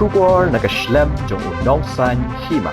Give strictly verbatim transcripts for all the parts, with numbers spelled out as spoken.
Khubor na ka shlem jong u nongsan hima.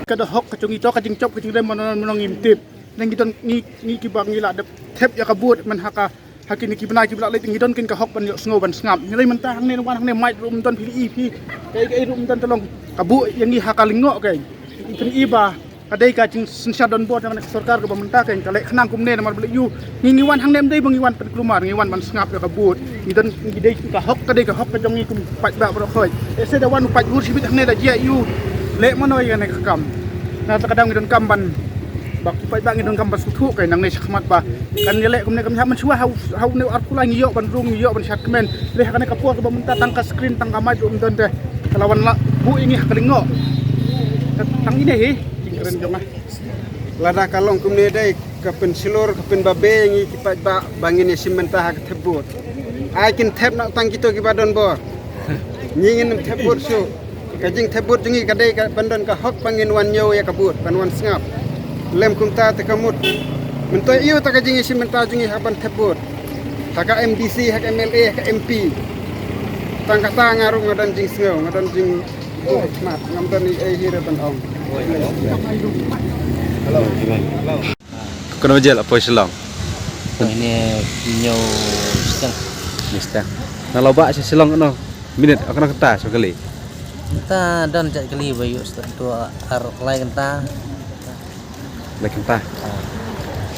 Ka da hok ka jong ngi, to ka jingjop ka jingrem, mano mano ngim tip. Nang ngi don ngi, ngi kiba ngi la dep thep ïa ka vote man ha ka, ha kine ki bnai kiba la leit, ngi don kin ka hok ban ïohsngew ban sngap. Ngi lei mynta hangne, wan hangne, mic ruh ym don phi i phi. Kaei kaei ruh ym don, te long ka buh ïa ngi ha ka lyngngoh. Kaei phin i ba ka dei ka jingsynshar donbor jong ka sorkar kaba mynta, kaei ka leh khnang kumne namar ba leh ïu. Ngi, ngi wan hangne ym dei ba ngi wan pynkulmar, ngi wan ban sngap ïa ka vote. Ngi don, ngi dei ka hok, ka dei ka hok ka jong ngi kum paidbah baroh khoit. Ese da wan u paid vote shibit hangne da jia ïu. Leh mano ïa kane ka kam. Na ta ka daw ngi donkam ban, ba ki paidbah ngi donkam ban sngewthuh, kaei nangne shakhmat ba kan ïaleh kumne kam hap mynshuwa ha u, ha une u arphew lai ngi ïoh ban rung, ngi ïoh ban shad kmen. Leh ha kane ka por kaba mynta tang ka screen tang ka mic ruh ym don te. Ka la wan la buh ïa ngi ha ka lyngngoh. Tang ine hi jingkren jong nga. Lada ka long kumne dei ka pynshlur, ka pynbabe ïa ngi ki paidbah ba ngin ïashim bynta ha ka thep vote. Ai kin thep noh tang kito kiba don bor. Ngi ngin ym thep vote shuh. Ka jingthep vote jong ngi ka dei ka ban don ka hok ba ngin wan ñiew ïa ka vote, ban wan sngap. Lem kumta te ka mut. Mynta ïoh ta ka jingïashim bynta jong ngi ha ban thep vote. Ha ka M D C, ha ka M L A, ha ka M P. Tang kata nga ruh nga don jingsngew, nga don jing Mat, ngam don ei ei hi re ban ong. Hello. Hello. Kano jel apo Shillong? Ini new steng. Ni steng. Na lo ba Shillong no. Minit, aku nak kata sekali. Ta don jait kali ba yu steng tu ar lai kenta. Lai kenta.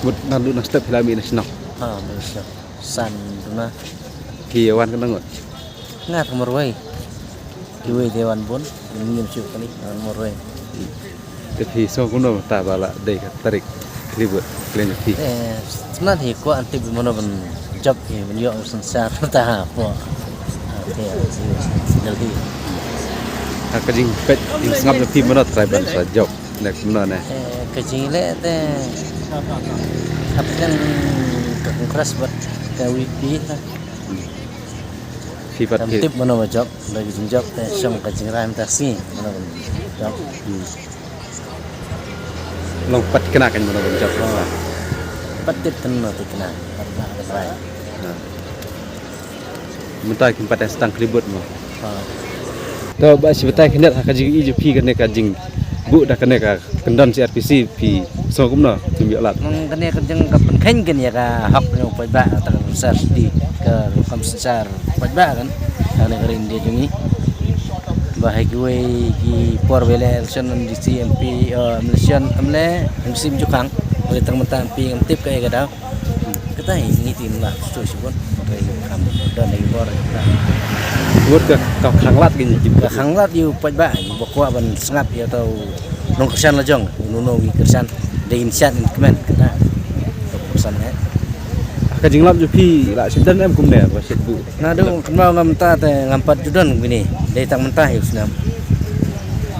Mut na lu na step hilami na Shillong. Ha, Malaysia. San tu na. Ki wan kena ngot. Ngat ka marwei. Kiwei te wan bun, ngim shu kali, wan marwei. Te phi sngewkmen ta ba la dei ka tarik khlibut khlem phi. Eh, smat hi ko antip mano ban jop hi ban yok synsar ta ha po. Te single hi. Ha ka jingpet jingsngap jong phi mano trai ban sa jop. Nek mano ne. Eh, ka jingle te hap kan ka kongres bat ka V P ta. Phi pat phi tip mano ba jop, ba ki jingjop te shong ka jingrai mynta sngi mano ba jop. Long pat kena kan mano ba jop. Pat tip kan mano tip kena, pat na ka jingrai. Mynta kim pat stang khlibut mo. To ba shi batai kena ha ka jing i jong phi kane ka jing bu da kane ka Kyndon C R P C phi sngewkmen kim ïoh lad. Nang kane ka jing ka pynkheiñ kan ïa ka hok jong u paidbah ta ka synsar sdi ka kam synsar paidbah kan. Kane ka ri India jong ngi. Ba ha kiwei ki por ba ïaleh election M D C, M P, eh, election M L A, M C jukang. Ba tang mynta M P ngam tip kaei ka daw. Kata hi ngi tim lah shu shibun. Kata hi kam don hi bor kata. Wut ka, ka khang lad ki ngi tim. Ka khang lad ïa u paidbah ba kwah ban sngap ïa uta u nongkyrshan la jong. Uno uno ngi kyrshan. Dei in shat in kmen kata. Ka kyrshan eh. Ka jinglap jong phi la shet don em kumne ba shet bu. Naduh kynmaw nga mynta te ngam pat ju don kumne. Dei tang mynta hi u snem.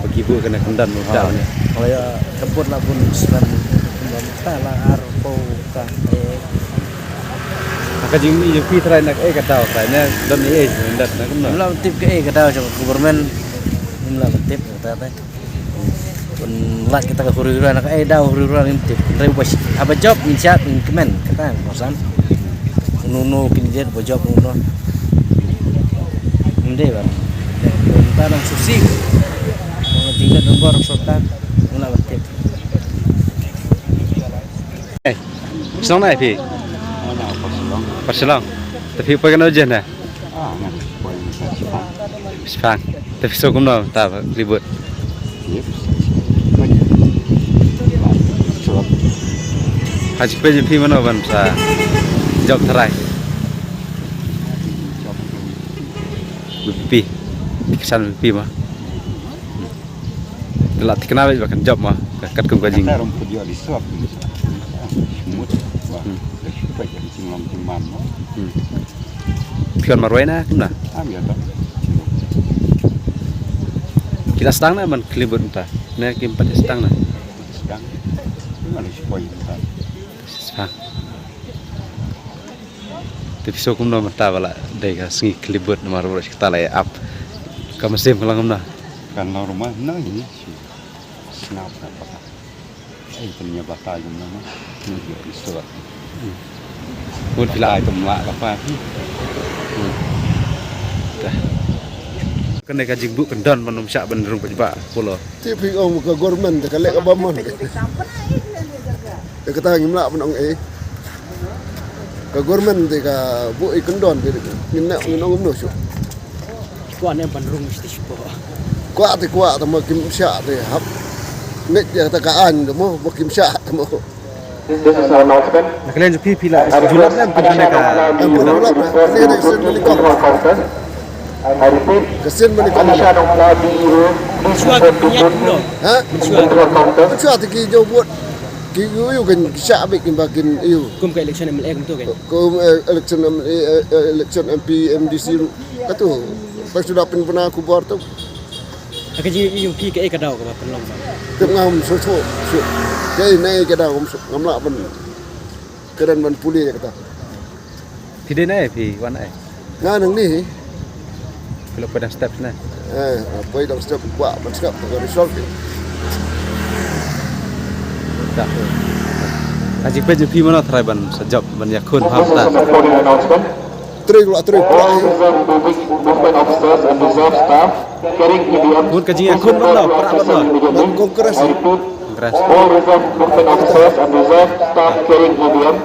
Ba ki bu kane Kyndon mynta ne. Kala ïa ka bud la bun snem mynta la ar phew ta. Ha ka jingmih jong phi trai na kaei ka daw trai ne don ei ei ndat na kumno. Ngim lah ban tip kaei ka daw jong ka government. Ngim lah ban tip kata te. Pynlait kata ka huri hura na kaei daw huri hura ngim tip. Trai ba haba jop ngin shat ngin kmen kata ngin pyrshang. Uno uno candidate ba jop uno. Ngim dei ban. Mynta nang susi. Ngim dei ban bor sorkar. Ngim lah ban tip. Eh, shnong na phi? Pat Shillong. Te phi poi kano jen na? Shipang. Te phi sngewkmen ta ba khlibut. Ha jingpoi jong phi mano ban sa jop trai? Phi. Phi san phi ma. Te la thikna bad ba kan jop ma, ka katkum ka jing. Kata ruh pud ïoh di sop. Mut. Ba. Hmm. Hmm. Phi wan marwei na kumno? Ki la sdang na ban khlieh vote mynta? Ne kim pat sdang na? Sdang. Sdang. Te phi sngew kumno mynta ba la dei ka sngi khlieh vote namar ba shi katta la ap ka mynsiem ka long kumno? Kan long ruh ma na hi. Sngap na paka. Ai pynïa batai kumno ma. Ni dia isor. Mut phi la ai tum la ka pa phi. Kane ka jingbuh kyndon ban ym shah ban rung paidbah Polo. Te phi ong ka government te ka leh ka bamon. Te kata ngim lah ban ong ei. Ka government te ka buh ei kyndon te ngin nang ngin ong kumno shuh. Kwah ne ban rung mesti shuh. Kwah te kwah te ma kim shah te hap. Ngeit ïa kata ka aiñ te mo ma kim shah te mo. This is an announcement. Na ka liang jong phi phi la ju lap lem phi kane ka. Em, phi la lap, eh. Ka sien bani kong. I repeat, ka sien bani kong. Alisha Nongla D E O, please report to Pune. Ha? Phi la lap. Phi la lap te ki jong vote. Ki ïoh ïoh kan ki shah beit kin ba kin ïoh. Kum ka election M L A kum tu kan. Kum, eh, election M L A, eh, eh, election M P, M D C. Katu, pang suda pynbna khubor tu. Ha ka jingïohi jong phi kaei ka daw kaba pynlong ba? Tip ngam shu shu shu. Kaei ne ka daw ngam shu ngam lah ban kren ban pule ïa kata. Phi dei ne phi wan ai? Nga nangne. Phi la poi dang step ne? Eh, poi dang step kwah ban step ka result. Dah. Ka jingpeit jong phi mano tharai ban sa jop ban ïakhun ha ta? Trei la trei. All reserve moving, movement officers and reserve staff carrying E V M. Bun ka jingïakhun ban daw, pra ban daw. Immediately. Congress. I repeat, Congress. All reserve movement officers and reserve staff carrying E V M.